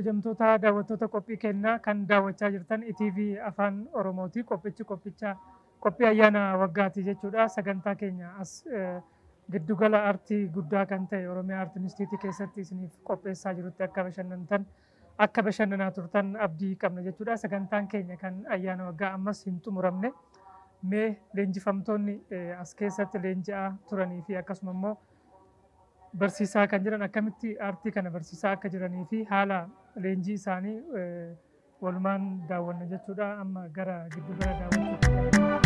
Kabajamtoota daawwattoota qophii keenyaa kan daawwachaa jirtan ETV Afaan Oromooti. Qophichi qophicha qophii ayyaana waggaati jechuudha. Sagantaa keenya as giddugala aartii guddaa kan ta'e Oromiyaa Aartii Inistiitiyuutii keessatti isiniif qopheessaa jirutti akka bashannantan, akka bashannanaa turtan abdii qabna jechuudha. Sagantaan keenya kan ayyaana waggaa ammas hin xumuramne. Mee leenjifamtoonni as keessatti leenji'aa turanii fi akkasuma immoo barsiisaa kan jiran akkamitti aartii kana barsiisaa akka jiranii fi haala leenjii isaanii walumaan daawwanna jechuudha. Amma gara giddugala daawwachuutti.